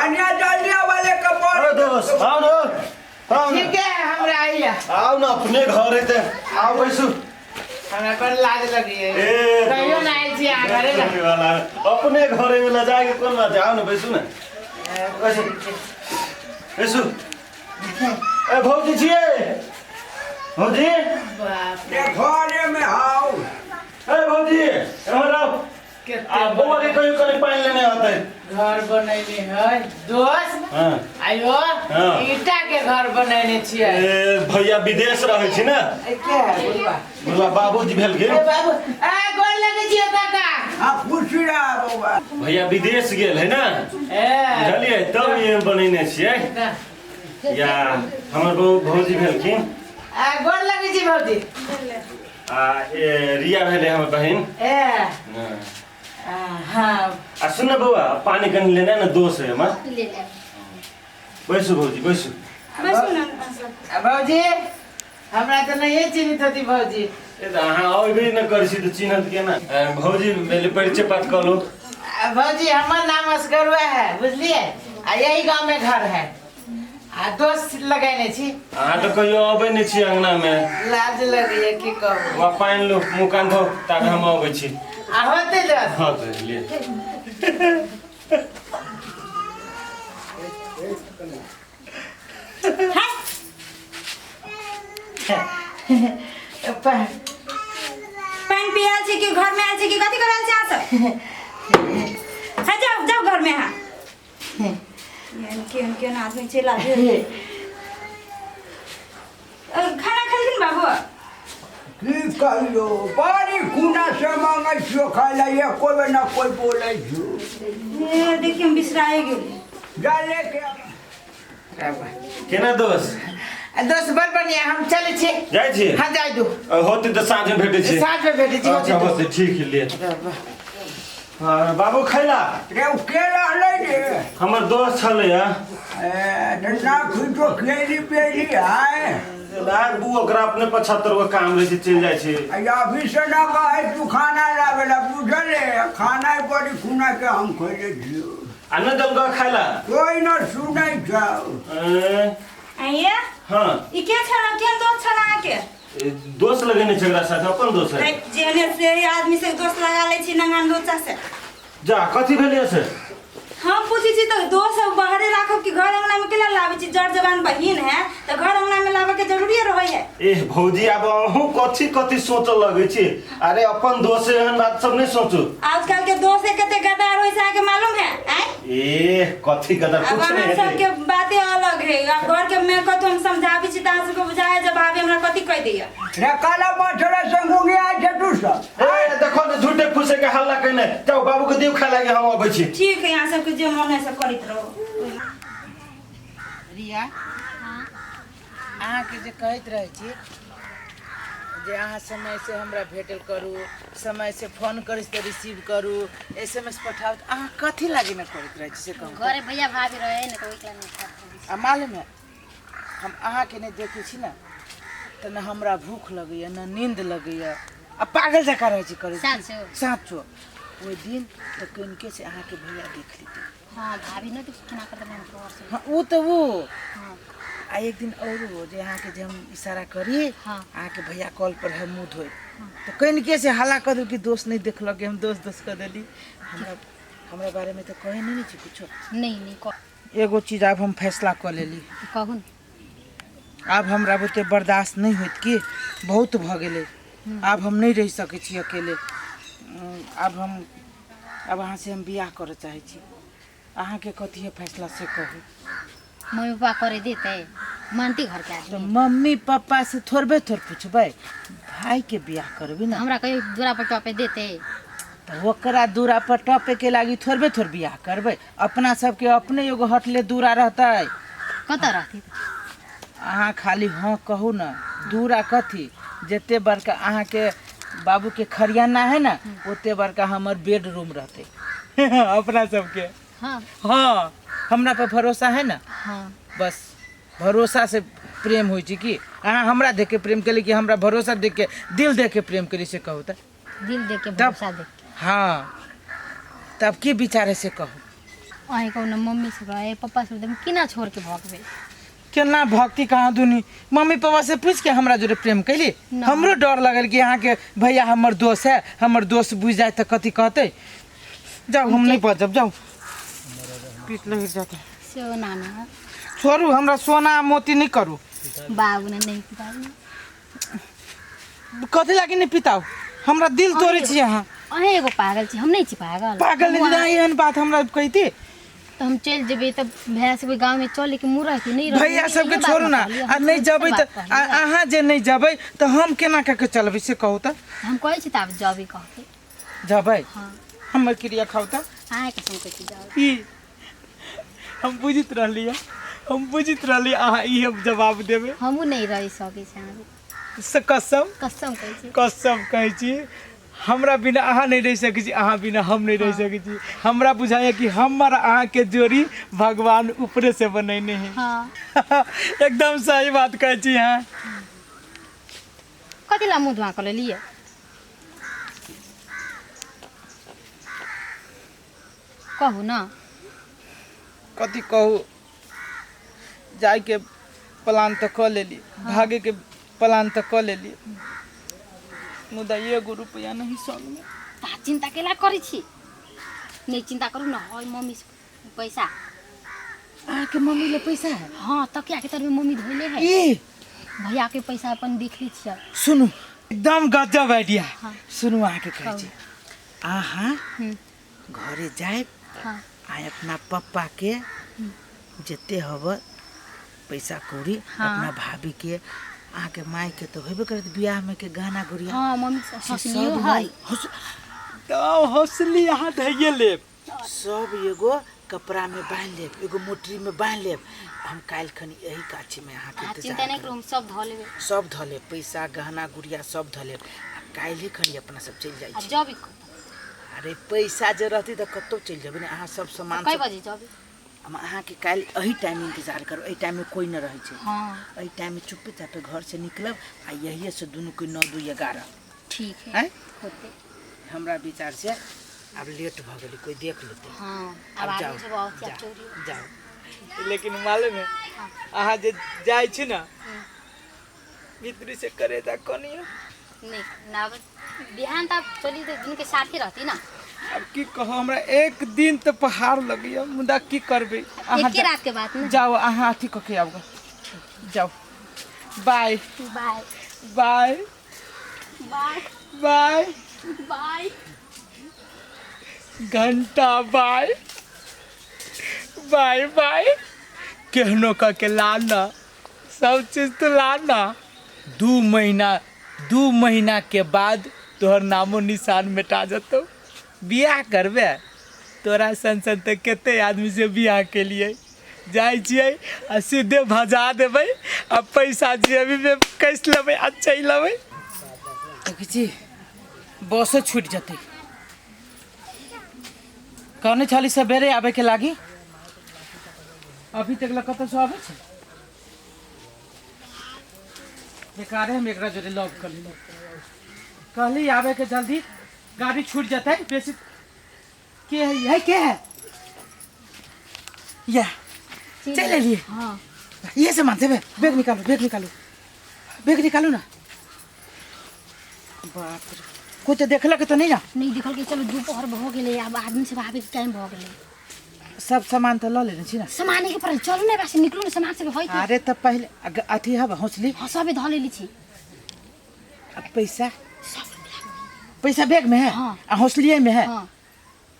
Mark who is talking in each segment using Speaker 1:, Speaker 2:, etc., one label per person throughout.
Speaker 1: कन्या जल्दी आवा ले के
Speaker 2: अरे दोस्त आओ ना, आओ ना।
Speaker 3: ठीक है, हमरा आइया।
Speaker 2: आओ ना, अपने घर है ते, आओ बैसू।
Speaker 3: हमरा बड़ लाज लगी है।
Speaker 2: ए,
Speaker 3: कहियो ना आयल छी अहाँ घरे ना।
Speaker 2: वाला अपने घरे में लजा के कोन बात है? आओ ना बैसू ना, बैसू बैसू। ए भौजी छियै भौजी?
Speaker 3: बाप
Speaker 1: रे, घरे में आओ।
Speaker 2: ए भौजी, एम्हर आओ।
Speaker 3: केते
Speaker 2: आ बौआ के कहियो कनि पानि लेने होतै।
Speaker 3: घर बनैने है दोस्त।
Speaker 2: हाँ।
Speaker 3: आयो।
Speaker 2: हाँ।
Speaker 3: ईटा के घर बनैने छियै।
Speaker 2: ए भैया विदेश रहै छी ने।
Speaker 3: ए, के है बुढ़वा?
Speaker 2: बुढ़वा बाबूजी भेलखिन।
Speaker 3: ए बाबू, ए गोर लगै छियै काका।
Speaker 1: हाँ, खुश रह बौआ।
Speaker 2: भैया विदेश गेल है ने।
Speaker 3: ए।
Speaker 2: बुझलियै, तब ई बनेने छियै। या हमर बहू भौजी भेलखिन।
Speaker 3: ए गोर लगै छी भौजी।
Speaker 2: आ ए रिया भेलै हमर बहिन।
Speaker 3: ए।
Speaker 2: हाँ।
Speaker 3: आ, हाँ।
Speaker 2: आ सुन न बौआ, पानी कनि लेने ने, दोस है हमर।
Speaker 4: ले ले।
Speaker 2: बैसू भौजी, बैसू।
Speaker 5: बैसू ने अहाँ सब।
Speaker 3: आ, भौजी हमरा तऽ नहिए चिन्हैत होती भौजी।
Speaker 2: ए तऽ अहाँ अयबे नहि करै छी तऽ चिन्हत केना? ए, भौजी भेलै, परिचय पात कऽ लू।
Speaker 3: आ, भौजी हमर नाम असगरुआ है, बुझलियै? आ यही गाँव में घर है आ दोस्त लगेने छी।
Speaker 2: अहाँ तऽ कहियो अबै नहि छी अंगनामे।
Speaker 3: लाज लगैया, की कहू।
Speaker 2: वा पानि लू, मुँह कान धो, ताबे हम अबै छी।
Speaker 3: आ होते दोस्त।
Speaker 2: हँ तऽ ले।
Speaker 5: पानि पियाल छी कि घर में आयल छी कि कथी कर रहल छी अहाँ सब? है जाओ जाओ घर में अहाँ। एहन केहन केहन आदमी चलि आबि। खाना खेलखिन बाबू?
Speaker 1: की कहियो, बड़ी खुना से मांगै छियो खाय ला, एको बेर ना कोई बोलै छियो।
Speaker 5: ए, देखियौ, हम बिसराए गेली।
Speaker 1: जा लेके आ।
Speaker 2: केना दोस्त?
Speaker 3: दोस्त बड़ बढ़िया, हम चलै छी।
Speaker 2: जाइ छी?
Speaker 3: हाँ, जाइ दू।
Speaker 2: होतै तऽ साँझमे भेटै छी।
Speaker 3: साँझमे भेटै छी।
Speaker 2: अच्छा, होतै, ठीक है, ले। हाँ, बाबू खैला?
Speaker 1: रे, ओ के रहलै रे?
Speaker 2: हमर दोस्त छलै।
Speaker 1: ए, तऽ ना खुजो खेली पेली आय।
Speaker 2: लाग बू, ओकरा अपने 75 गो काम रहै छै, चलि जाइ छै।
Speaker 1: आ अभी से ना कहै तू खाना लाबे ला, बुझल है? खाना बड़ी खुना के हम खैले छियो।
Speaker 2: आ नहि देलकौ खाय ला?
Speaker 1: कोई न सुनै छौ।
Speaker 2: ए,
Speaker 5: आइए।
Speaker 2: हाँ।
Speaker 5: ई के छल, केहन दोस्त छल अहाँके?
Speaker 2: ए, दोस्त लगेने छै एकरा साथ, अपन दोस्त है।
Speaker 5: जेहने से आदमी से दोस्त लगा लै छी, नंगा लोचा से।
Speaker 2: जा, कथी भेलै से?
Speaker 5: हम पूछै छी तऽ दोस्त सब बाहरे राखब कि घर अंगना में केला लाबै छी? जड़ जवान बहिन है तऽ घर अंगना में लाबे के जरूरी रहै है।
Speaker 2: एह भौजी, आब अहूँ कथी कथी सोचऽ लगै छी? अरे, अपन दोस्त एहन बात सब नहि सोचू।
Speaker 5: आजकल के दोस्त कते गद्दार होइ छै, अहाँके मालूम है? आँय?
Speaker 2: ए, कथी गदर?
Speaker 5: अब
Speaker 2: कुछ नहीं
Speaker 5: अहाँ
Speaker 2: हेतै।
Speaker 5: सबके बाते अलग है। आब घर के मैं कतौ हम समझाबै छी तऽ अहाँ सबके बुझाए जब भाभी हमरा कथी कहि दैया।
Speaker 1: रे काला मछरा संग आय छै तू सब।
Speaker 2: ए देखो ने, झूठे फूसे के हल्ला केने। जाओ, बाबू के दियौ खाय लागे, हम अबै छी।
Speaker 5: ठीक है, अहाँ सबके जे मन है से करैत रहू।
Speaker 3: रिया, अहाँके जे कहैत रहै छी जे अहाँ समयसँ हमरा भेटल करू, समयसँ फोन करै छी तऽ रिसीव करू, एसएमएस पठाउ, तऽ अहाँ कथी लागी नहि करैत रहै छी से कहू तऽ?
Speaker 4: घरे भैया भाभी रहे ने तऽ ओहि के नहि।
Speaker 3: आ मालूम है, हम अहाँके नहि देखै छी ने तऽ ने हमरा भूख लगैए, ने नींद लगैए, आ पागल जकाँ रहै छी करै।
Speaker 4: साँचो?
Speaker 3: साँचो। ओहि दिन तऽ कनिके से अहाँके भैया देख लेतै।
Speaker 4: हाँ, भाभी न देख केना कर देबै तोहर से।
Speaker 3: हाँ, ओ तऽ ओ।
Speaker 4: हाँ।
Speaker 3: आ एक दिन और जे अहाँके जे हम इशारा करी,
Speaker 4: हाँ।
Speaker 3: अहाँके भैया कॉल पर है मुँह धोइ, तऽ कनिके से हल्ला कऽ देलकै, दोस्त नहि देखलक, हम दोस्त दोस्त कऽ देली। हमरा हमरा बारेमे तऽ कहै नहि ने छी कुछो?
Speaker 4: नहीं नहीं।
Speaker 3: एगो चीज आब हम फैसला कऽ लेली।
Speaker 4: कहू ने।
Speaker 3: आब हमरा बुते बर्दाश्त नहि होइत कि बहुत भऽ गेलै, आब हम नहि रहि सकै छी अकेले। आब हम आब अहाँसँ हम बियाह करऽ चाहै छी। अहाँके कथी है फैसला से कहू।
Speaker 4: मम्मी पापा करे देते, मानती घर के
Speaker 3: तऽ
Speaker 4: आदमी?
Speaker 3: मम्मी पापा से थोड़बे थोड़ पूछबै, भाईके बियाह करबै ने।
Speaker 4: हमरा कहियो दूरा पर टपे देते?
Speaker 3: तऽ ओकरा दूरा पर टपेके लागी थोड़बे थोड़ बियाह करबै। अपना सबके अपने एगो हटले दूरा रहतै।
Speaker 4: कतऽ रहती?
Speaker 3: अहाँ खाली हँ कहू ने। दूरा कथी, जते बड़का अहाँके बाबूके खरियाना है ने, ओते बड़का हमर बेडरूम रहतै अपना सबके।
Speaker 4: हाँ।
Speaker 3: हाँ, हमरा पर भरोसा है ने?
Speaker 4: हाँ।
Speaker 3: बस भरोसा से प्रेम होइ छै कि अहाँ हमरा देख के प्रेम केली कि हमरा भरोसा देख के, दिल देख के प्रेम केली, से कहू तऽ।
Speaker 4: दिल देख के।
Speaker 3: तब
Speaker 4: भरोसा देख के।
Speaker 3: हाँ, तब की विचार है से कहू।
Speaker 4: अहीं कहू ने मम्मी सब रहे पप्पा सब रहे, केना छोड़ के भगबै?
Speaker 3: केना भक्ति कहाँ दुनी मम्मी पापा से पूछ के हमरा जोरे प्रेम कैली?
Speaker 4: ना।
Speaker 3: हमरो डर लगल कि अहाँके भैया हमर दोस्त है, हमर दोस्त बुझि जाए तऽ कथी कहतै। जाउ, हम नहीं बचब, जाउ, पीट लग जाता।
Speaker 4: सोना ना।
Speaker 3: छोड़ू हमरा, सोना मोती नहीं करू।
Speaker 4: बाबू ने नहीं बाबू।
Speaker 3: कथी लागी नहीं पिताउ? हमरा दिल तोड़े छी अहाँ।
Speaker 4: अहें एगो पागल छी, हम नहीं छी पागल।
Speaker 3: पागल नहीं,
Speaker 4: हम
Speaker 3: एहन बात हमरा कहिती
Speaker 4: तऽ हम चलि जेबै तऽ भैया सबके गाँवमे चले के मुँह रहतै नहि रहतै।
Speaker 3: भैया सबके
Speaker 4: इहे बात
Speaker 3: छोड़ू ना।
Speaker 4: कहलियै,
Speaker 3: आ
Speaker 4: हम
Speaker 3: नहीं
Speaker 4: सब
Speaker 3: जबै
Speaker 4: बात
Speaker 3: तऽ
Speaker 4: कहलियै।
Speaker 3: अहाँ जे नहीं जबै तऽ हम केना कऽ के चलबै से कहू तऽ।
Speaker 4: हम कहै छी तऽ आब जबै कहतै।
Speaker 3: जबै?
Speaker 4: हाँ।
Speaker 3: हमर क्रिया खाउ तऽ।
Speaker 4: अहाँके कसम कहै छी जाउ।
Speaker 6: ई हम बुझित रहली, हम बुझित रहली अहाँ ई जवाब देबै।
Speaker 4: हमहूँ नहि रहि सकै छी अहाँके।
Speaker 6: से कसम?
Speaker 4: कसम कहै छी।
Speaker 6: कसम कहै छी, हमरा बिना अहाँ नहीं रह सकै छी, अहाँ बिना हम नहीं रह सकै छी। हमरा बुझाइए कि हमर अहाँके जोड़ी भगवान ऊपरे से बनैने है।
Speaker 4: हाँ।
Speaker 6: एकदम सही बात कहै छी अहाँ।
Speaker 4: कथी ला मुँह धुआँ कऽ लेलियै? कहू ना।
Speaker 3: कथी कहू? जाइके प्लान तऽ कऽ लेली, भागेके प्लान तऽ कऽ लेली, मुदा एगो रुपया नहीं संगमे।
Speaker 4: तऽ अहाँ चिन्ता केला करै छी? नहि चिन्ता करू ने, है मम्मी से पैसा।
Speaker 3: अहाँके मम्मी ले पैसा है?
Speaker 4: हाँ, तकिया के तरमे मम्मी धोले है।
Speaker 3: ई
Speaker 4: भैया के पैसा अपन देख लै छियै।
Speaker 3: सुनू, एकदम गजब आइडिया।
Speaker 4: हाँ।
Speaker 3: सुनू, अहाँके कहै छी, अहाँ
Speaker 4: हम्म,
Speaker 3: घरे जायब
Speaker 4: हाँ।
Speaker 3: आ अपना पप्पा के जते हब पैसा कौड़ी,
Speaker 4: हाँ।
Speaker 3: अपना भाभी के, अहाँके माय के तऽ होबे करत बियाह में के गहना गुड़िया।
Speaker 4: हाँ, मम्मी से
Speaker 3: से
Speaker 4: हँसलियो
Speaker 3: सब
Speaker 4: है।
Speaker 6: तऽ हौसली अहाँ धैये लेब।
Speaker 3: सब एगो कपड़ा में बांधि लेब, एगो मोटरी में बांधि लेब। हम काल्हि खनी एही गाछी में अहाँके
Speaker 4: अहाँ
Speaker 3: इंतजार
Speaker 4: चिन्ता नहि
Speaker 3: करब।
Speaker 4: करू, हम सब धऽ लेबै।
Speaker 3: सब धऽ लेब, पैसा गहना गुड़िया सब धऽ लेब आ काल्हि खनी अपना सब चलि जाइ
Speaker 4: आ
Speaker 3: छी।
Speaker 4: जब
Speaker 3: अरे पैसा जे रहतै तऽ कतहु चलि जेबै ने अहाँ सब सामान
Speaker 4: कै
Speaker 3: सब।
Speaker 4: बजे जब?
Speaker 3: हम अहाँके काल्हि एही टाइम इंतजार करब। एहि टाइममे कोइ नहि रहै छै।
Speaker 4: हाँ।
Speaker 3: एहि टाइममे चुप्पे चापे घरसँ निकलब आ यहिएसँ दुनूके 9 2 11।
Speaker 4: ठीक है।
Speaker 3: आँय?
Speaker 4: होतै।
Speaker 3: हमरा विचार से आब लेट भऽ गेलै, कोइ देख लेतै।
Speaker 4: हाँ, आब
Speaker 3: आब
Speaker 4: आदमी
Speaker 3: जाउ।
Speaker 4: सब औत
Speaker 3: जाउ।
Speaker 4: चोरी।
Speaker 3: जाउ।
Speaker 6: लेकिन मालूम है, अहाँ जे जाइ छी ने भीतरी से करेजा कनिया।
Speaker 4: नहीं ना, अब बिहान तऽ चली तऽ दुनू के साथे रहती ना।
Speaker 6: अब की कहू, हमरा एक दिन तऽ पहाड़ लगैया, मुदा की करबै अहाँ।
Speaker 4: एके रात के बात ने।
Speaker 3: जाउ, अहाँ अथी कऽ के आउ गऽ। जाउ, बाय।
Speaker 4: बाय।
Speaker 6: बाय।
Speaker 4: बाय।
Speaker 6: बाय।
Speaker 4: बाय।
Speaker 6: घंटा बाय बाय बाय। केहनो कऽ के लाना सब चीज तो लाना। 2 महीना, 2 महीना के बाद तोहर नामो निशान मिटा जतौ। बियाह करबे? तोरा सन सन तऽ कते आदमी से बियाह केलिए। जाइ छियै आ सीधे भजा देबै आ पैसा जेबीमे कसि लेबै आ चलि अबै।
Speaker 3: देखै छी, बसो छूटि जेतै। कहने छली सवेरे आबे के लागी, अभी तक ला कतऽ से आबै छै? बेकारे हम एकरा जोरे लव कर लेलहुँ। कहली आबे के जल्दी, गाड़ी छूट जेतै। बेसी के है? है के है या चल एलिए?
Speaker 4: हाँ।
Speaker 3: ये सामान देबे? बैग निकालू, बैग निकालू, बैग निकालू ना। बाप रे, कोई तो देखलक तो नहीं ना?
Speaker 4: नहीं देखल के। चलो, दोपहर भऽ गेलै, आब आदमी सब आबे के टाइम भऽ गेलै।
Speaker 3: सब सामान तो लऽ लेने छी ना?
Speaker 4: सामाने के पर चलू ने, बस निकलू ने, सामान सब है कि।
Speaker 3: अरे तऽ पहिले अथी हब हौसली?
Speaker 4: हाँ, सबे धऽ लेली छी।
Speaker 3: अब पैसा?
Speaker 4: सब।
Speaker 3: पैसा बैग में है?
Speaker 4: हाँ।
Speaker 3: आ हौसलिए में है?
Speaker 4: हाँ।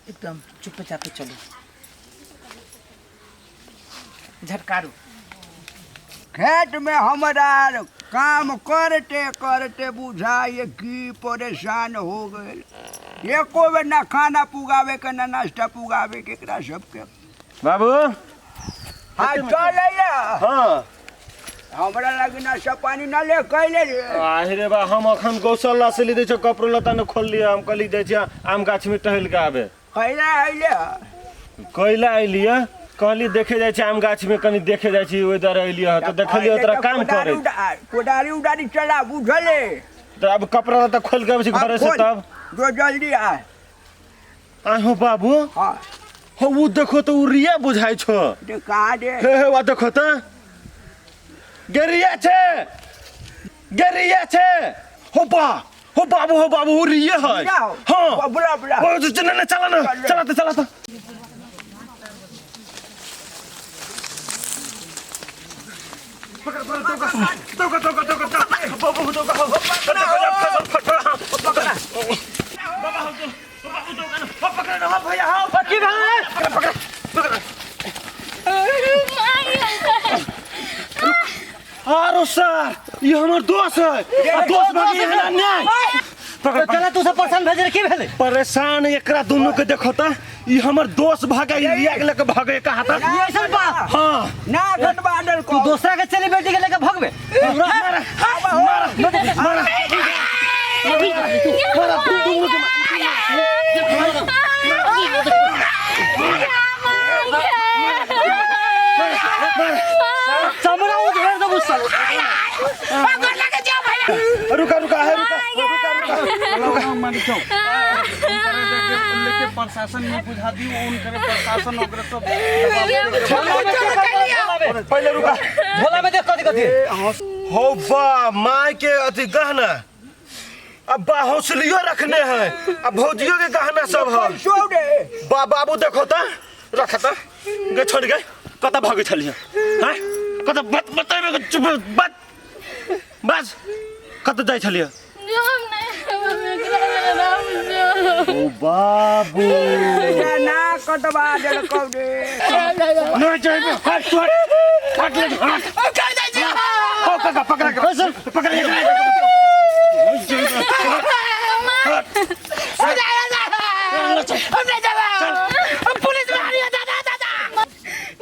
Speaker 3: एकदम चुप चापे चलो, झटकारू।
Speaker 1: खेत में हमरा काम करते करते बुझाइए की परेशान हो गए। एको बेर ना खाना पुगावे के, ना नाश्ता पुगावे के एकरा सबके।
Speaker 2: बाबू।
Speaker 1: हाँ, चल अइले।
Speaker 2: हाँ।
Speaker 1: हमरा लगे नाश्ता पानी ना ले कैले रे।
Speaker 2: आहे बा, हम अखन गौशाला से ली छै, कपड़ो लत्ता ने खोललियै। हम कहली जाइ छियै आम गाछ में टहल के आबे।
Speaker 1: कैले अइले?
Speaker 2: कैला अइलियै? कहली देखे जाइ छै आम गाछ में, कनी देखे जाइ छी, ओहि दुआरे अइलियै। तऽ देखलियै तोरा काम
Speaker 1: कोदारी
Speaker 2: करे।
Speaker 1: कोदारी उदारी चला, बुझले?
Speaker 2: तऽ आब कपड़ा लत्ता खोल के अबै छी घरे से तब।
Speaker 1: जो जल्दी आ।
Speaker 2: आहो बाबू।
Speaker 1: हाँ।
Speaker 2: हो वो देखो तो उ रिया बुझाइ छो।
Speaker 1: रे कहाँ रे?
Speaker 2: हे हे वा देखो त गेरिया छे, गेरिया छे। हो बा, हो बाबू, हो बाबू, उ रिया है।
Speaker 1: रिया हो?
Speaker 2: हाँ।
Speaker 1: बुला, बुला।
Speaker 2: ओ, चल, ना, चला ना, चला त, चला त। पकड़, पकड़, दौड़, दौड़, दौड़, दौड़, दौड़, बाबू, दौड़, पकड़, पकड़। बाबा, हो, बाबू, दौड़, हो, पकड़, हो, भैया, हो, की भेलै? पकड़, पकड़, पकड़। आरो सर, ये हमर दोस्त है। आ दोस्त बाकी है ना न्याय। पकड़, पकड़।
Speaker 7: चला तू सब परेशान भए गेलै, की भेलै?
Speaker 2: परेशान एकरा दोनों के देखो त, ई हमर दोस्त भागे, ई रिया के लेके भागे का हाथ।
Speaker 7: ई ऐसन बा?
Speaker 2: हाँ।
Speaker 1: ना घटवा डर
Speaker 7: तू दोसरा के चली बेटी के लेके भगबे?
Speaker 2: मारा, मारा, मारा, मारा, तुम दोनों के
Speaker 7: चमड़ा उधेड़ देबू साला।
Speaker 2: रुका, रुका, है, रुका, रुका, रुका, रुका।
Speaker 8: लेके प्रशासन में बुझा दी, उनके प्रशासन ओकरे सब
Speaker 2: पहले रुका।
Speaker 7: भोला में देख कथी कथी।
Speaker 2: हो बा, माय के अथी गहना, अब बा हौसलियो रखने है, अब भौजियो के गहना सब है। बा बाबू देखो ता, रखता गे छोड़ गए, कत भागे छलिए हैं, कत बत बतेबे चुप बत बस कत जाय छलिए? ओ बाबू
Speaker 1: ना कटवा देलकौ रे।
Speaker 2: नहीं जाइबे, हट तू हट, हट ले, हट।
Speaker 6: कर जाय छी।
Speaker 2: हो काका, पकड़ के, पकड़ के।
Speaker 6: हम नहीं जाबे, हम पुलिस में आ रही है। दादा, दादा।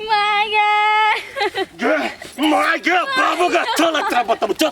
Speaker 4: My गे।
Speaker 2: माय गे बाबू का चल अच्छा बताओ चल।